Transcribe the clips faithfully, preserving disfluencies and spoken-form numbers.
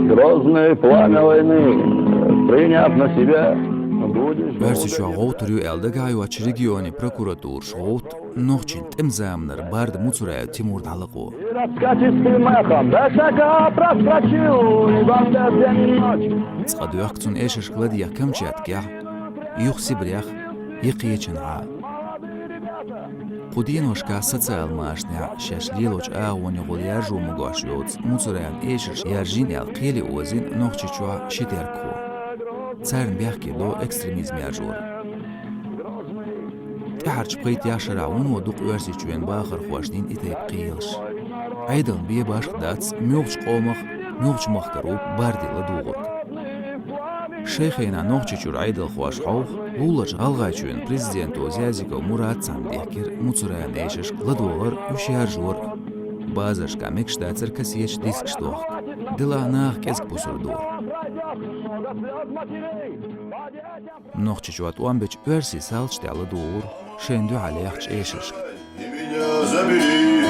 Грозное пламя войны, приняв на себя, будешь... Оьрсийчохь гӀовттар ю аьлла дагахь йоцчу регионийн прокуратураш гӀовтту нохчийн тӀеман заманара барда Муцураев Тимур дӀалакхо. Цкъа доьхку цунна эшаршка ладегӀа Камчаткехь, юха Сибрех, я кхечанхьа. Кху деношкахь социал машанехь шаьш лелочу агӀонехула яржо магош йоцу Муцураевн эшарш яржийна аьлла кхеле озийна Нохчийчохь ши теркахо. Царна бехке до экстремизм яржор. ТӀаьхьарчу пхийттех шарахь вуно дукха Оьрсийчоьнан бахархошна йина и тайпа кхелаш. Ӏедална бен башха дац муьлххачу къомах, муьлххачу махкара ву барда ладугӀург. Шайн хенахь Нохчийчуьра Ӏедалхоша хьовха, луларчу ГӀалгӀайчоьнан президенто Зязиков Мурад цхьаьна дехкира Муцураевн эшаршка ладогӀар а, уьш яржор а. Базаршкахь мегаш дацара кассеташ, дискаш дохка. Делахь наха кӀезиг бусар дора. Нохчийчохь тӀом бечу оьрсийн салташа тӀехь ладугӀура шайна дуьхьал яьхначу эшаршка. И меня забери.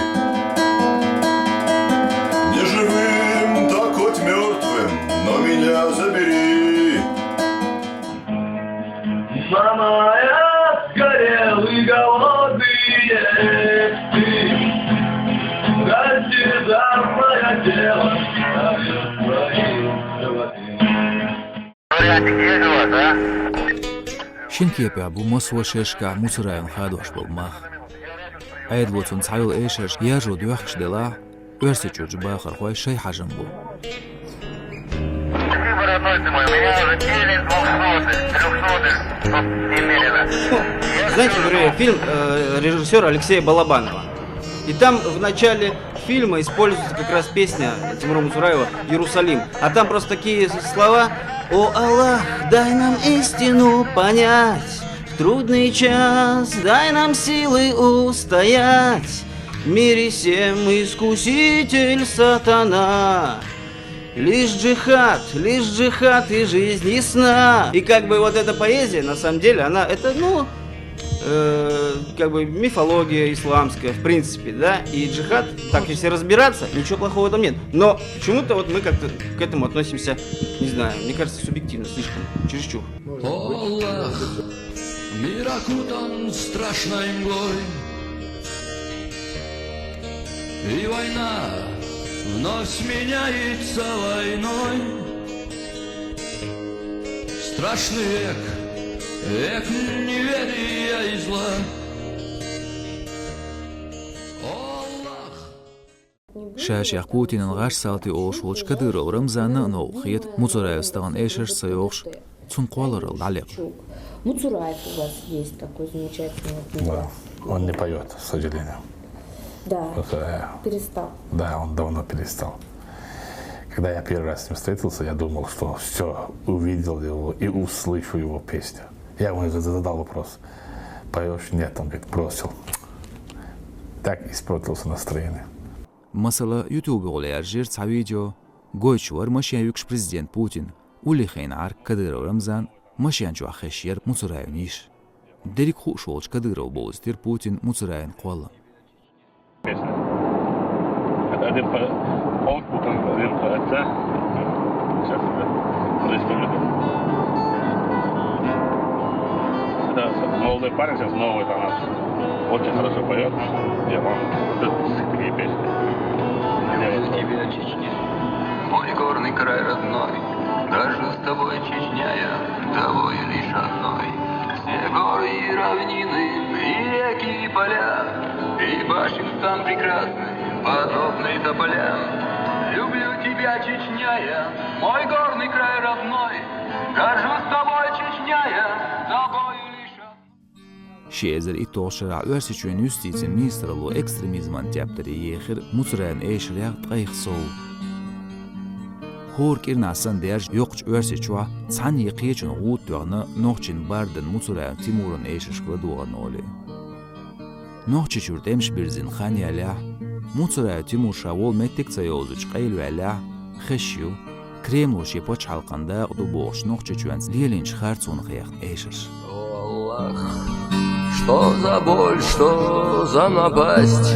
Не живым, так хоть мёртвым, но меня забери. Самая сгорелый голодные ты, растерзав моё тело, оставив свои животы. Шина кепехь бу массо а шерашкахь Муцураевна хадош болу мах. Ӏедало цунна цхьайолу эшарш яржо доьхкуш делахь, Оьрсийчуьрчу бахархой шайн хьажам бо. Знаете, например, фильм, э, режиссёра Алексея Балабанова. И там в начале фильма используется как раз песня Тимура Муцураева «Иерусалим». А там просто такие слова: «О Аллах, дай нам истину понять, в трудный час дай нам силы устоять. В мире всем искуситель сатана. Лишь джихад, лишь джихад и жизнь ясна». И как бы вот эта поэзия, на самом деле, она, это, ну, э, как бы мифология исламская, в принципе, да, и джихад, так если разбираться, ничего плохого в этом нет. Но почему-то вот мы как-то к этому относимся, не знаю, мне кажется, субъективно слишком, чересчур. О Аллах, мир окутан страшной мглой, и война вновь сменяется войной. Страшный век, век неверия и зла. О Аллах. Ша-шех Путинан гӀаш салти олуш волчу Кадыров Рамзанна а новкъа хета Муцураевс тахана эшарш ца йохуш, цунна кхолларалла дӀалекха. Муцураев у вас есть такой замечательный. Да, он не поёт, к сожалению. Да, просто, э, перестал. Да, он давно перестал. Когда я первый раз с ним встретился, я думал, что всё, увидел его и услышу его песню. Я ему задал вопрос: «Поёшь?» «Нет», он говорит, бросил. Так испортился настроение. Масала, ютубехула яржийра цхьа видео. Гойтуш вара машен юьгуш президент Путин. Уллехь хиъна Ӏара Кадыров Рамзан, машен чохь хезаш яра Муцураевн йиша. Дерриг хууш волчу Кадырова бовзийтира Путинна Муцураевн кхоллам. Один по-, он, один по отца. Сейчас это представлю. Это молодой парень, сейчас новый, там, очень хорошо поёт. Я вам вот эту, такие песни. Люблю тебя, Чечня, мой горный край родной. Горжусь тобой, Чечня я, тобой лишь одной. Все горы и равнины, и реки, и поля, и башен стан прекрасный, подобный тополям. Люблю тебя, Чечня я, мой горный край родной. Горжусь тобой, Чечня я, тобой лишь одной. Ши эзар итталгӀачу шарахь Оьрсийчоьнан юстицин министралло экстремизман тептаре ехира Муцураевн эшарех ткъайх сов. ХӀора кӀирнахь санна даьржа йоккхачу Оьрсийчохь цхьанна я кхечунна гӀуда тоьхна нохчийн бардан Муцураевн Тимуран эшаршка ладогӀарна олий. Нохчийчуьра тӀемаш бирзина хан ялахь, Муцураев Тимур ша волу меттиг а ца йовзуьйтуш къайлаваьллехь, хезаш ю, Кремло шен пачхьалкхан дакъа ду бохучу Нохчийчоьнца лелийначу харцонах яьхна эшарш. Что за боль, что за напасть,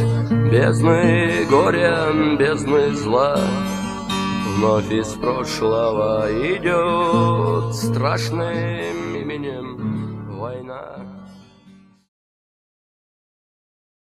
бездны горя, бездны зла. Вновь из прошлого идет страшным именем война.